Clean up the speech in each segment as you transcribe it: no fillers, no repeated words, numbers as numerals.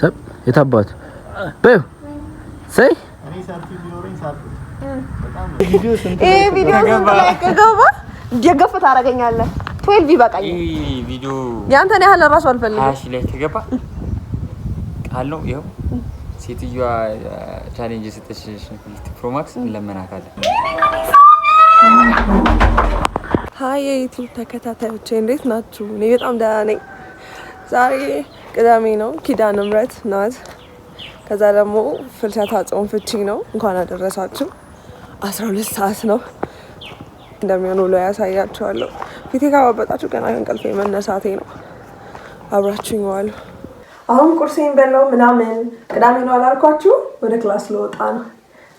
ሰብ የታባቱ በይው ሰይ። ይሄ ቪዲዮ ስንት ላይ ከገባ ደገፍ ታደርገኛለህ? 12 ይበቃኛል። ይህ ቪዲዮ ያንተን ያህል እራሱ አልፈልግም። 20,000 ላይ ከገባ ቃል ነው ይኸው። ሴትዮዋ challenge የሰጠችሽን 15 Pro Max እንለመናታለን። Hi የዩቲዩብ ተከታታዮቼ፣ እንዴት ናችሁ? እኔ በጣም ደህና ነኝ። ዛሬ ቅዳሜ ነው፣ ኪዳነ ምሕረት ናት። ከዛ ደግሞ ፍልሰታ ጾም ፍቺ ነው። እንኳን አደረሳችሁ። 12 ሰዓት ነው። እንደሚሆን ውሎ ያሳያችኋለሁ። ፊቴ ካባበጣችሁ ገና ከእንቅልፌ መነሳቴ ነው። አብራችሁኝ ዋሉ። አሁን ቁርሴን በላው ምናምን። ቅዳሜ ነው አላልኳችሁ? ወደ class ልወጣ ነው።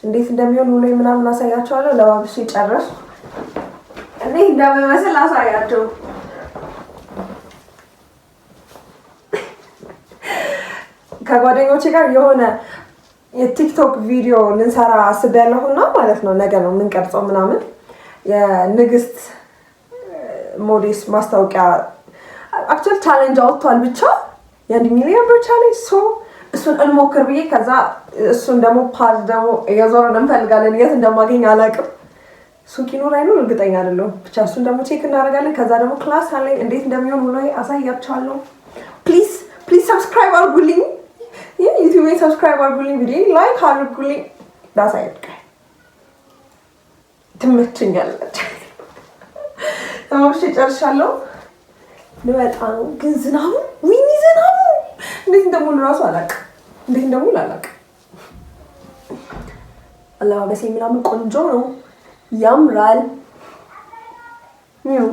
እንዴት እንደሚሆን ውሎ ምናምን አሳያችኋለሁ። ለባብሼ ጨረስኩ። እንዴት እንደምመስል አሳያቸው። ከጓደኞቼ ጋር የሆነ የቲክቶክ ቪዲዮ ልንሰራ አስቤያለሁና ማለት ነው። ነገ ነው የምንቀርጸው ምናምን። የንግስት ሞዴስ ማስታወቂያ actually challenge አወጥቷል። ብቻ የ1 ሚሊዮን ብር challenge፣ so እሱን እንሞክር ብዬ፣ ከዛ እሱን ደግሞ pad ደግሞ እየዞረን እንፈልጋለን። የት እንደማገኝ አላውቅም። ሱቅ ይኖር አይኖር እርግጠኛ አይደለሁም። ብቻ እሱን ደግሞ check እናደርጋለን። ከዛ ደግሞ class አለኝ። እንዴት እንደሚሆን ውሎ አሳያችኋለሁ። Please, please subscribe አድርጉልኝ። ዩቲዩብ subscribe አድርጉልኝ፣ ቪዲዮ like አድርጉልኝ። ላሳያችሁ፣ ትመችኛለች። ተማምሼ ጨርሻለሁ። ልወጣ ነው። ግን ዝናቡ፣ ወይኔ ዝናቡ፣ እንዴት እንደሙሉ እራሱ አላውቅም። እንዴት እንደሙሉ አላውቅም። አለባበሴ ምናምን ቆንጆ ነው፣ ያምራል። ኒው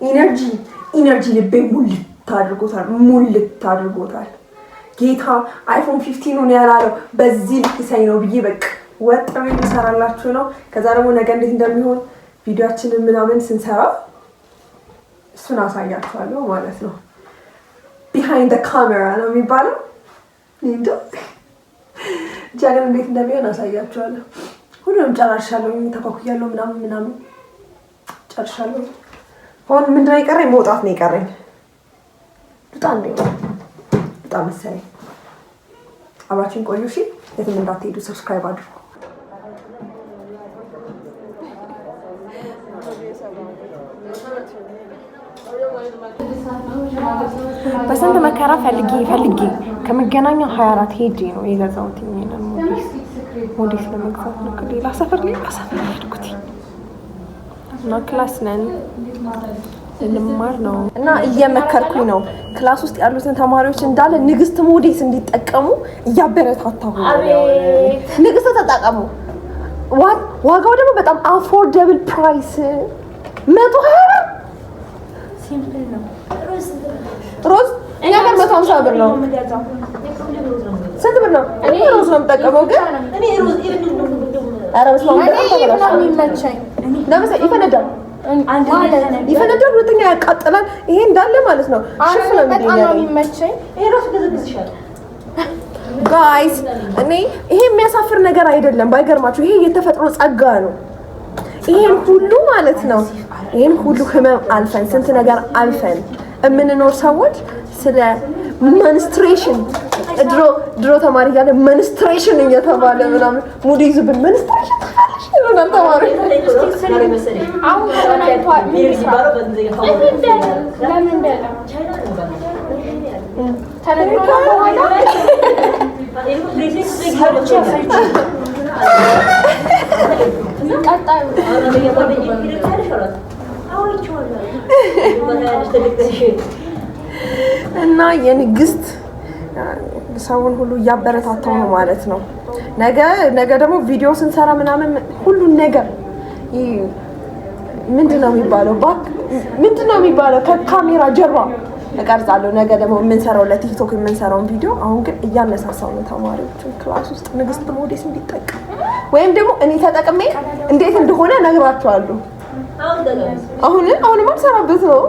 energy, energy ልቤ ሙልት አድርጎታል፣ ሙልት አድርጎታል። ጌታ iPhone 15ኑን ያላለው በዚህ ልክ ሳይ ነው ብዬ በቃ ወጥሬ ልሰራላችሁ ነው። ከዛ ደግሞ ነገ እንዴት እንደሚሆን ቪዲዮችንን ምናምን ስንሰራ እሱን አሳያችኋለሁ ማለት ነው። Behind camera ነው የሚባለው። እንጃ፣ ብቻ ግን እንዴት እንደሚሆን አሳያችኋለሁ። ሁሉንም ጨራርሻለሁ፣ ተኳኩያለሁ፣ ምናምን ምናምን ጨርሻለሁ። አሁን ምንድን ነው የቀረኝ? መውጣት ነው የቀረኝ። ልውጣ እንዴ? ልውጣ መሰለኝ። አብራችን ቆዩ እሺ። የትም እንዳትሄዱ፣ subscribe አድርጉ። በስንት መከራ ፈልጌ ፈልጌ ከመገናኛ 24 ሄጄ ነው የገዛሁት። ይሄንን ሞዴስ፣ ሞዴስ ለመግዛት ነው። ሌላ ሰፈር ሌላ ሰፈር ሄድኩት እና class ነን፣ ልንማር ነው እና እየመከርኩኝ ነው። Class ውስጥ ያሉትን ተማሪዎች እንዳለ ንግስት ሞዴስ እንዲጠቀሙ እያበረታታሁ ነው። ንግስት ተጠቀሙ። ዋጋው ደግሞ በጣም affordable price፣ 120 ብር። ሮዝ እኛ ጋር 150 ብር ነው። ስንት ብር ነው? እኔ ሮዝ ነው የምጠቀመው ግን ኧረ በስመ አብ፣ በጣም ተበላሽቷል። ለምሳሌ ይፈነዳል፣ ይፈነዳል፣ ሁለተኛ ያቃጥላል። ይሄ እንዳለ ማለት ነው ሽፍ ነው። በጣም ነው የሚመቸኝ። Guys፣ እኔ ይሄ የሚያሳፍር ነገር አይደለም። ባይገርማችሁ ይሄ የተፈጥሮ ጸጋ ነው። ይሄን ሁሉ ማለት ነው፣ ይሄን ሁሉ ህመም አልፈን፣ ስንት ነገር አልፈን የምንኖር ሰዎች ስለ menstruation፣ ድሮ ድሮ ተማሪ እያለ menstruation እየተባለ ምናምን ሙድ ይዙብን፣ menstruation ታውቃለሽ ይሉናል ተማሪ። አሁን ለምን ተነግሮ በኋላ ሰርቼ ቀጣዩ እና የንግስት ሰውን ሁሉ እያበረታታው ነው ማለት ነው። ነገ ነገ ደግሞ ቪዲዮ ስንሰራ ምናምን ሁሉን ነገር ምንድን ነው የሚባለው? Back ምንድን ነው የሚባለው? ከካሜራ ጀርባ እቀርጻለሁ። ነገ ደግሞ የምንሰራው ለቲክቶክ የምንሰራውን ቪዲዮ። አሁን ግን እያነሳሳው ነው ተማሪዎችን class ውስጥ ንግስት ሞዴስ እንዲጠቀም ወይም ደግሞ እኔ ተጠቅሜ እንዴት እንደሆነ እነግራቸዋለሁ። አሁን አሁንማ ልሰራበት ነው።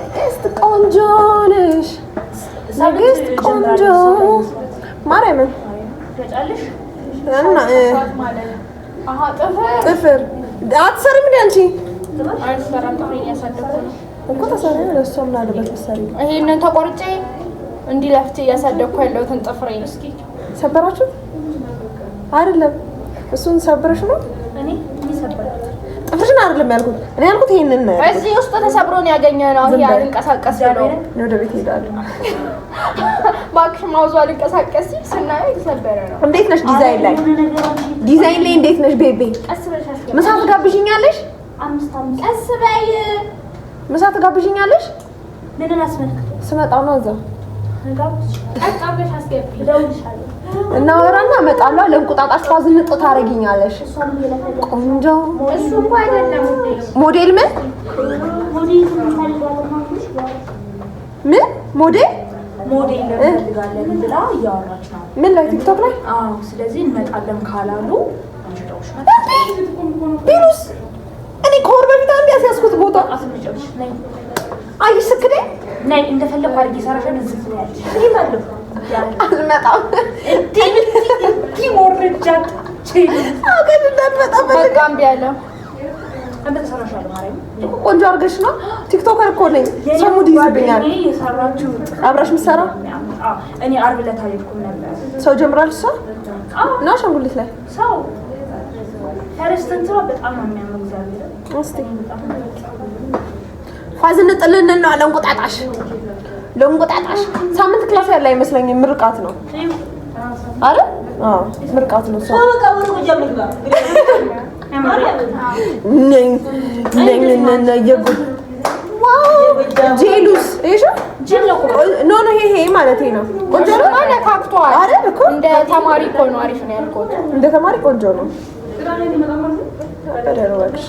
ንግስት ቆንጆ ነሽ፣ ንግስት ቆንጆ ማርያምን እና ጥፍር አትሰርም እንዴ አንቺ? አልሰራም። ጥፍሬን እያሳደግኩ ነው እኮ ተሰሪ ነው። እሷ ምን አለበት ብትሰሪ? ይሄንን ተቆርጬ እንዲህ ለፍቼ እያሳደግኩ ያለሁትን ጥፍሬን እስኪ ሰበራችሁት አይደለም? እሱን ሰብረሽ ነው? እኔ ሰበርኩት። ጥፍርሽን አይደለም ያልኩት፣ እኔ ያልኩት ይሄንን ነው። እዚህ ውስጥ ተሰብሮ ነው ያገኘነው። ይሄ አልንቀሳቀስ ብሎ እኔ ወደ ቤት እሄዳለሁ። እባክሽ mouse ኡ አልንቀሳቀስ ሲል ስናየው የተሰበረ ነው። እንዴት ነሽ? ዲዛይን ላይ ዲዛይን ላይ እንዴት ነሽ baby? ቀስ ብለሽ አስገቢ። ምሳ ትጋብዥኛለሽ? አምስት አምስት ቀስ በይ። ምሳ ትጋብዥኛለሽ? ምንን አስመልክቶ ስመጣ ነው እዛው ቀጥ ብለሽ አስገቢ። እደውልልሻለሁ። እናወራና እመጣለሁ። ለእንቁጣጣሽ ፋዝንጥ ታደርጊኛለሽ። እሷም እየለፈለፈች ቆንጆ እሱ እንኳ አይደለም ውዴ። ሞዴል ምን ሞዴል እንፈልጋለን ማለት ነው። ምን ሞዴል ሞዴል እንፈልጋለን ብላ እያወራች ነው። ምን ላይ ቲክቶክ ላይ? አዎ፣ ስለዚህ እንመጣለን ካላሉ አንቺ ቢሉስ እኔ ከወር በፊት አንድ ያስያዝኩት ቦታ አይ ስክዴ ነይ እንደፈለኩ አድርጌ እሰራሻለሁ። ዝም ትያለሽ። እሄዳለሁ። አልመጣም። እንዲህ እንዲህ ወርጃ አውቀሽ እንዳትመጣ ፈልጋ በቃ እምቢ አለ። እሰራሻለሁ። ማርያምን ቆንጆ አድርገሽ ነው። TikToker እኮ ነኝ። ሰው mood ይይዝብኛል። የሰራችው አብራሽ ምሰራ እኔ ዓርብ ዕለት አልሄድኩም ነበር። ሰው ጀምራል። እሷ እና አሻንጉሊት ላይ ሰው first እንትኗ በጣም ነው የሚያምረው። እግዚአብሔር እስቲ ፋዝንጥልን ነው ለእንቁጣጣሽ ለእንቁጣጣሽ። ሳምንት class ያለ አይመስለኝም። ምርቃት ነው አረ አዎ ምርቃት ነው። ሰው ነኝ ነኝ ነኝ የጉድ wow ጄሉስ እሺ no no ይሄ ማለት ነው። ቆንጆ ነው ነካክቷል አይደል እኮ እንደ ተማሪ እኮ ነው። አሪፍ ነው ያልኩት። እንደ ተማሪ ቆንጆ ነው። በደረበሽ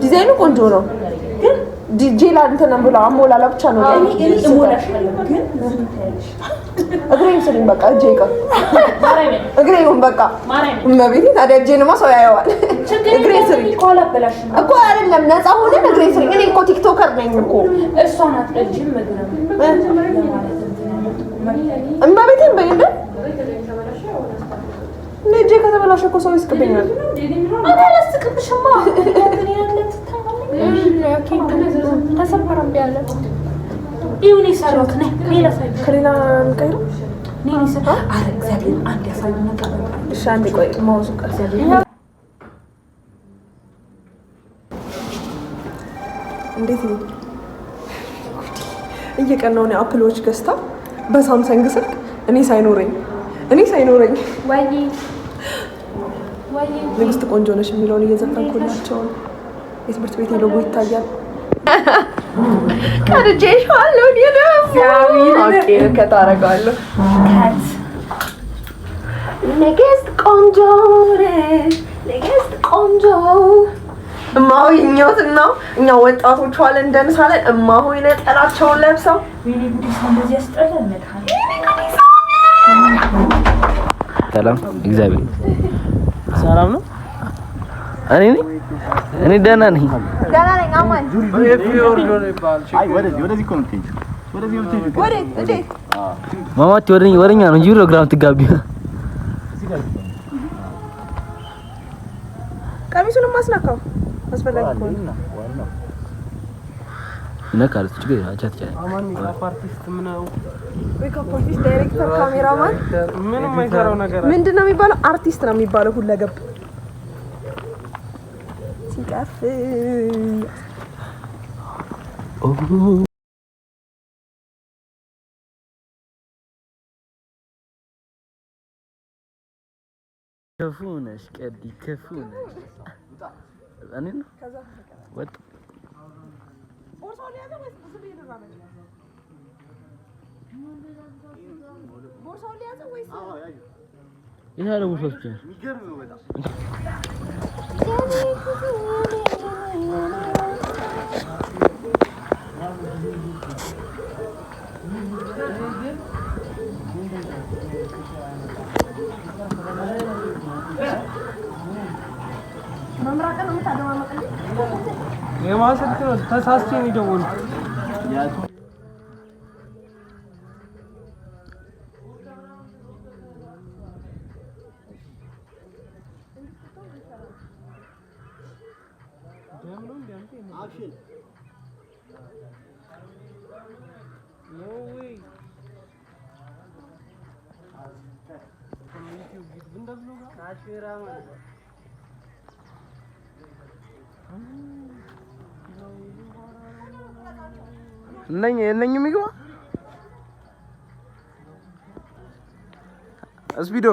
ዲዛይኑ ቆንጆ ነው፣ ግን ጄላ እንትን ብሎ አሞላላ ብቻ ነው። እግሬን ስሪኝ በቃ እጄ ይቀር እግሬ ይሁን በቃ እመቤቴ። ታዲያ እጄንማ ሰው ያየዋል። እግሬን ስሪኝ እኮ አይደለም ነፃ ሆነን እግሬን ስሪኝ። እኔ እኮ TikToker ነኝ እኮ እመቤቴን በይ እንደ እኔ እጄ ከተበላሸ እኮ ሰው ይስቅብኛል። ተሰበረ እምቢ አለ። ከሌላ እንቀይረው። እሺ አንዴ ቆይ፣ mouse ኡ ቀር እንዴት ነው እየቀናው ነው። Apple Watch ገዝታ በሳምሰንግ ስልክ እኔ ሳይኖረኝ ንግስት ቆንጆ ነሽ የሚለውን እየዘፈንኩላቸው ነው። የትምህርት ቤት ሎጎ ይታያል። ቀርጄሻለሁ። cut አደርገዋለሁ። ንግስት ቆንጆ ነሽ፣ ንግስት ቆንጆ እማሆይ እኛትን ነው እኛ ወጣቶቹ አለን እንደንሳለን። እማሆይ ነጠላቸውን ለብሰው ሰላም እግዚአብሔር ሰላም ነው። እኔ እኔ ደህና ነኝ። ደህና ነኝ። አማን ማማት ወደኛ ነው እንጂ ግራ የምትጋቢ ቀሚሱንም ማስነካው አስፈላጊ ከሆነ ይነካል። ችግር የለም። makeup artist፣ director፣ cameraman ምንም የማይሰራው ነገር ምንድን ነው የሚባለው? አርቲስት ነው የሚባለው። ሁለገብ ሲጠፍ ክፉ ነሽ ቀዲ፣ ክፉ ነሽ። እኔ ነው ወጥ የት አለ ቦርሳዎች? የማን ስልክ ነው? ተሳስቼ ነው የደወልኩት። Action. No way. እነኝ የሚግባ ስፒዶ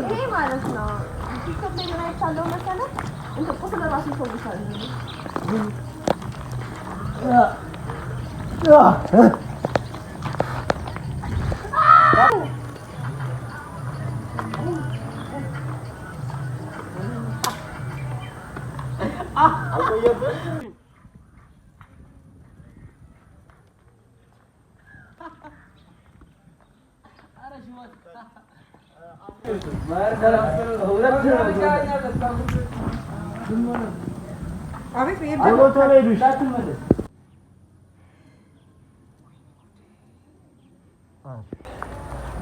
ይሄ ማለት ነው። ቲክቶክ ላይ ምን አይቻለሁ መሰለህ? እንትን ቁስል እራሱ ይፈውሳል። አቤት።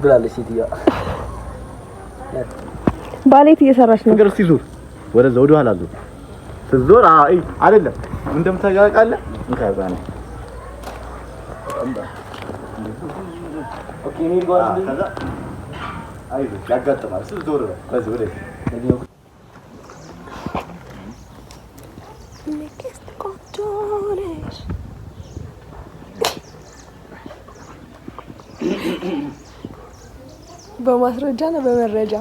ብላለች ሴትዮዋ። ባሌት እየሰራች ነው። ነገር እስቲ ዙር ወደዛ ወደ ኋላ ዙር። ስትዞር አይ አይደለም እንደምታውቃለህ እንካ ነው። Okay እኔ ልጓዝ። ከዛ አይዞህ ያጋጥማል። እስቲ ዞር በል በዚህ ወደዚህ። ንግስት ቆንጆ ነሽ። በማስረጃ ነው በመረጃ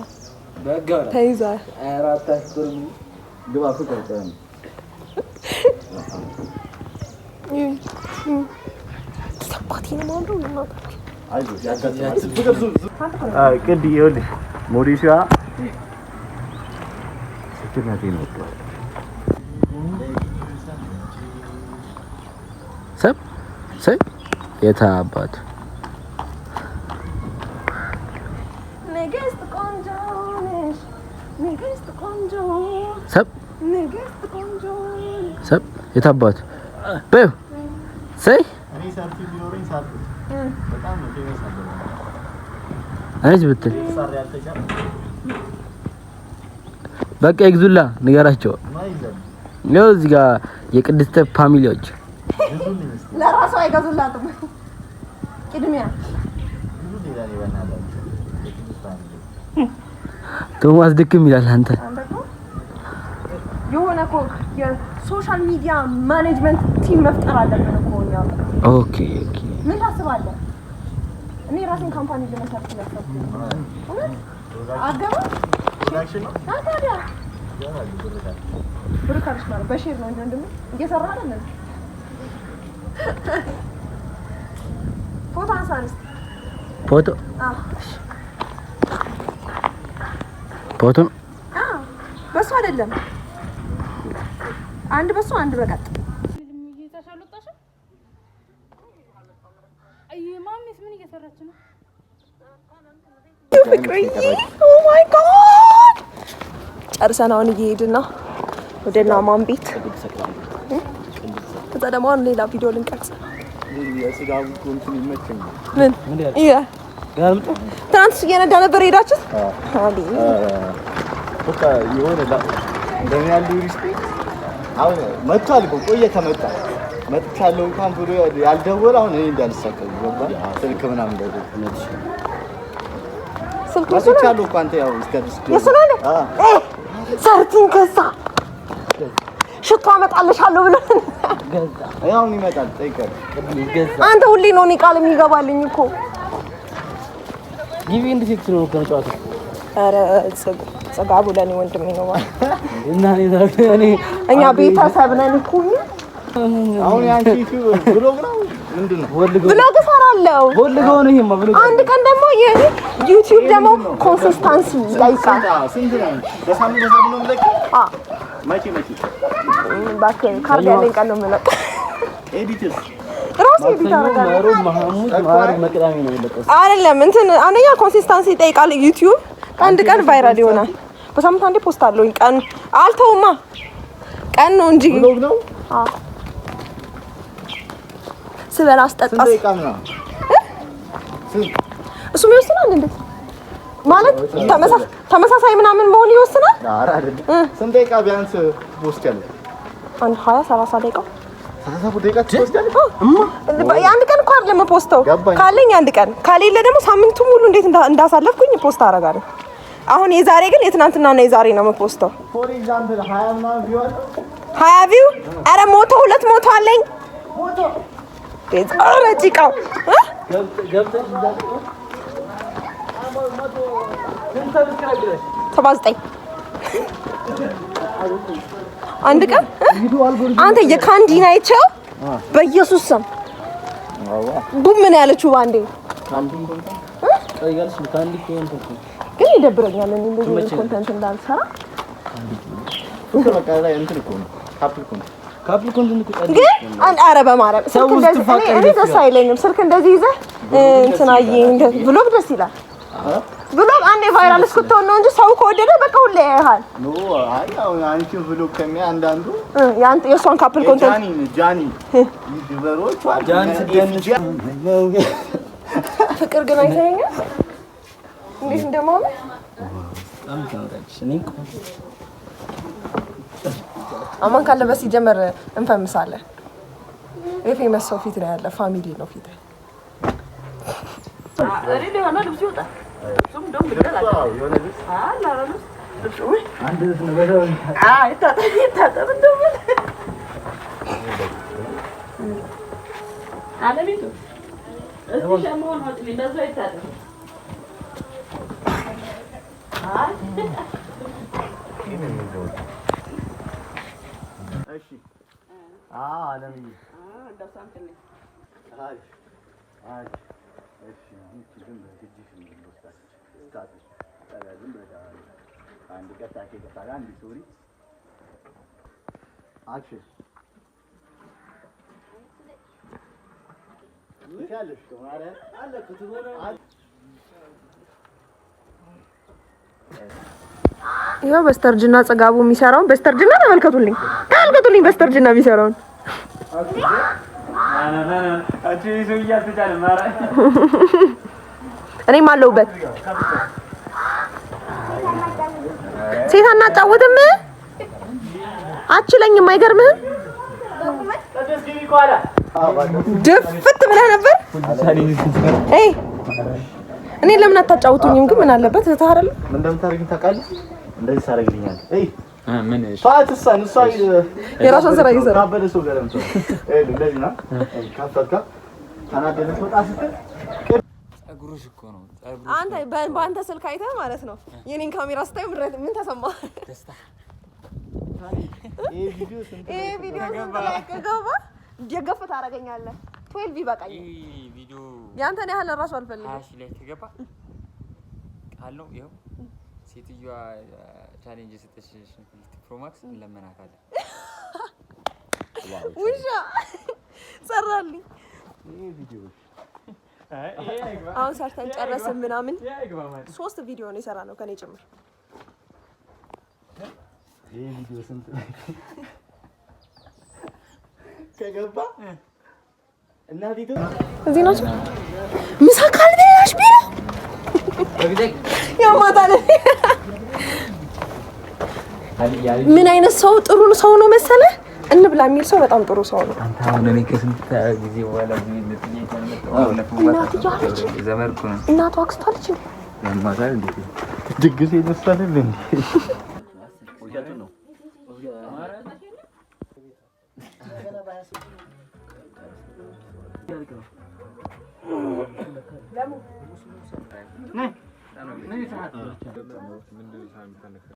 ተይዟል። ግባ ፍቅር ቆይ ነው። አባቴ ነው የማምረው እናታችሁ። አይዞህ ያጋጥማል። ፍቅር ዙር ዙር። አይ ቅድ ይኸውልሽ ሞዴሷ ስትናቴ ነው። ሰብ ሰብ የታ አባቱ ንግስት ቆንጆ ነሽ፣ ንግስት ቆንጆ፣ ሰብ ንግስት ቆንጆ ነሽ። ሰብ የታ አባቱ በይው ሰይ እኔ ሰርቲ ቢኖረኝ ሳርኩት በጣም ነው famous ነበር። እኔስ ብትል ሳር ያልተቻለ በቃ ይግዙላ ንገራቸው። ማይዘን ይኸው እዚህ ጋር የቅድስተ family ዎች ብዙ ይመስል ለራሱ አይገዙላትም ቅድሚያ። ብዙ ሌላ ነው በእናታችሁ የቅዱስ family። ቶማስ ድክም ይላል። አንተ አንተ እኮ የሆነ እኮ የ social media management team መፍጠር አለብን እኮ እኛ። Okay. ምን ታስባለህ? እኔ ራሴን company ልመሰርት እያሰብኩ ነው። እውነት አገባ Production ነው። ና ታዲያ። ይገባል ብር ካለ። ብር ካልሽ ማለት በ share ነው እንጂ ወንድሜ እየሰራ አይደለም። ፎቶ አንሳን እስኪ። ፎቶ አዎ። ፎቶ አዎ፣ በሱ አይደለም፣ አንድ በሱ አንድ በቀጥ። ይዘሽ አልወጣሽም? አይ ማሚስ ምን እየሰራች ነው? ፍቅርዬ oh my God፣ ጨርሰን አሁን እየሄድን ነው ወደ ናማን ቤት። ከዛ ደግሞ አሁን ሌላ ቪዲዮ ልንቀርጽ። የስጋው እኮ እንትን ይመቸኛል። ምን ይሄ ትናንት እሱ እየነዳ ነበር የሄዳችሁት? አቤት። በቃ የሆነ እንደኔ ያሉ respect አሁን መጥቷል እኮ ቆየ ከመጣ መጥቻለሁ እንኳን ብሎ ያልደወለ አሁን እኔ እንዳልሳቀቅ ገባ ስልክ ምናምን ደውሎ ስልክ የሱ ነው? መጥቻለሁ እኮ አንተ ያው እስከ የሱ ነው እንዴ? 13 ገዛ። ሽቶ አመጣልሻለሁ ብሎ አሁን ይመጣል ጠይቀህ። አንተ ሁሌ ነው እኔ ቃል የሚገባልኝ እኮ። ጊቢ እንዴት ነው እኮ ጨዋታው? ኧረ ጽጋቡ ለእኔ ወንድሜ ነው ማለት እና እኔ እኛ ቤተሰብ ነን እኮ እኛ። አሁን የአንቺ ዩቲዩብ vlog ነው ምንድን ነው? Vlog እሰራለሁ። ፈልገው ነው ይሄማ vlog። አንድ ቀን ደግሞ የኔ ዩቲዩብ ደግሞ consistency ይጠይቃል። ስንት ነው? በሳምንት በሳምንት ነው የምለቀው? አዎ። መቼ መቼ? እባክህ ካርድ ያለኝ ቀን ነው የምለቀው። Edit ስ? ራሴ edit አደርጋለሁ። ሮብ፣ ሐሙስ፣ ዓርብ፣ ቅዳሜ ነው የሚለቀው። አይደለም፣ እንትን አንደኛ consistency ይጠይቃል። ዩቲዩብ አንድ ቀን viral ይሆናል። በሳምንት አንዴ post አለውኝ። ቀን አልተውማ፣ ቀን ነው እንጂ። Vlog ነው። አዎ፣ ስበላ አስጠጣ። ስንት ደቂቃ ምናምን? ስንት? እሱም ይወስናል እንዴ? ማለት ተመሳሳይ ምናምን መሆን ይወስናል። ኧረ አይደለም። ስንት ደቂቃ ቢያንስ post ያለ? አንድ 20 30 ደቂቃ። 30 ደቂቃ post ያለ? የአንድ ቀን እኮ አይደለም post ው። ገባኝ። ካለኝ አንድ ቀን፣ ከሌለ ደግሞ ሳምንቱ ሙሉ እንዴት እንዳሳለፍኩኝ post አደርጋለሁ። አሁን የዛሬ ግን የትናንትና ነው፣ የዛሬ ነው የም post ው። For example 20 ምናምን view አለ? 20 view? ኧረ 100፣ 200 አለኝ። ኧረ ጭቃው እ? ገብተሽ 79 አንድ ቀን እ? አንተ የካንዲን አይቼው በኢየሱስ ስም boom ነው ያለችው ባንዴ። ጠይቃለች። ከአንድ content ግን ይደብረኛል እኔ እንደዚህ አይነት content እንዳልሰራ። ፍቅር በቃ ላይ እንትን እኮ ነው፣ couple content። Couple content እኮ ጸዴ። ግን አንድ ኧረ በማርያም ሰው ስልክ እንደዚህ እኔ ስትፋቀር እኔ ደስ ደስ አይለኝም። ስልክ እንደዚህ ይዘህ እንትናዬ እንደ vlog ደስ ይላል። Vlog አንዴ viral እስክትሆን ነው እንጂ ሰው ከወደደ በቃ ሁሌ ያይሃል። No፣ አይ አሁን አንቺ vlog ከሚያ አንዳንዱ የአንተ የእሷን couple content የጃኒ ጃኒ YouTuber ኦች አሉ። ጃኒ ስትደንስ ፍቅር ግን አይተኸኛል እንዴት እንደማመን። በጣም ታምራለች። እኔ እኮ አማን ካለበት ሲጀመር እንፈምሳለን። የ famous ሰው ፊት ነው ያለ፣ family ነው ፊት። እኔ የሆነ ልብሱ ይወጣል። ልብሱም እንደውም ግደል አለ። አለ አለ ልብሱ ውይ አንድ ልብስ ነው በሰው ይታጠብ ይታጠብ እንደውም አለሚቱ እስኪ ሸማውን አውጪልኝ፣ በዛው ይታጠብ። አይ እሺ፣ አዎ አለምዬ፣ አሪፍ አሪፍ። እሺ ይቺ ዝም ብለሽ እጅሽን ስታጥቢ ጠጋ ዝም ብለሽ አንድ ቀጣ ቀጣ አንድ sorry action ትያለሽ እኮ ማርያም አለ እኮ ትሆነ። ይኸው በስተርጅና ጽጋቡ የሚሰራውን በስተርጅና ተመልከቱልኝ፣ ተመልከቱልኝ በስተርጅና የሚሰራውን። አንቺ ሰውዬ አልተቻለም። ኧረ እኔም አለሁበት። ሴት አናጫውትም፣ አችለኝም። አይገርምህም? ድፍት ብለህ ነበር። አይ እኔ ለምን አታጫውቱኝም? ግን ምን አለበት እህትህ አይደለም? ምን እንደምታደርግኝ ታውቃለህ? እንደዚህ ታደርግልኛለህ። እይ ምን? ተዋት፣ እሷን እሷ የራሷን ስራ እየሰራ ካበደ ሰው ጋር ለምሳሌ ይኸውልህ እንደዚህ ና ካፈካ ተናደደች ወጣ ስትል ጸጉርሽ እኮ ነው ጸጉርሽ። አንተ በአንተ ስልክ አይተህ ማለት ነው። የኔን ካሜራ ስታይ ምን ተሰማህ? ደስታ። ይሄ ቪዲዮ ስንት ይሄ ቪዲዮ ስንት ላይ ከገባ ደገፍ ታደርገኛለህ። 12 ይበቃኛል። ይህ ቪዲዮ ያንተን ያህል እራሱ አልፈልግም። 20,000 ላይ ከገባ ቃል ነው ይኸው፣ ሴትዮዋ challenge የሰጠችሽን 15 Pro Max እንለመናታለን። ውሻ ሰራልኝ። ይሄ ቪዲዮ አሁን ሰርተን ጨረስን ምናምን። ሶስት ቪዲዮ ነው የሰራ ነው ከኔ ጭምር። ይሄ ቪዲዮ ስንት ላይ ከገባ እናቲቱ እዚህ ናቸው። ምሳ ካልበላሽ ቢራ ያማታል። ምን አይነት ሰው ጥሩ ሰው ነው መሰለ? እንብላ የሚል ሰው በጣም ጥሩ ሰው ነው። አንተ አሁን እኔ ከስንት ጊዜ በኋላ እዚህ ቤት እናትየዋ አለች። ዘመድ እኮ ነው። እናቷ አክስቷ አለች እንዴ? ያማታል እንዴ? ድግስ ይመስላል እንዴ? ውሸቱን ነው።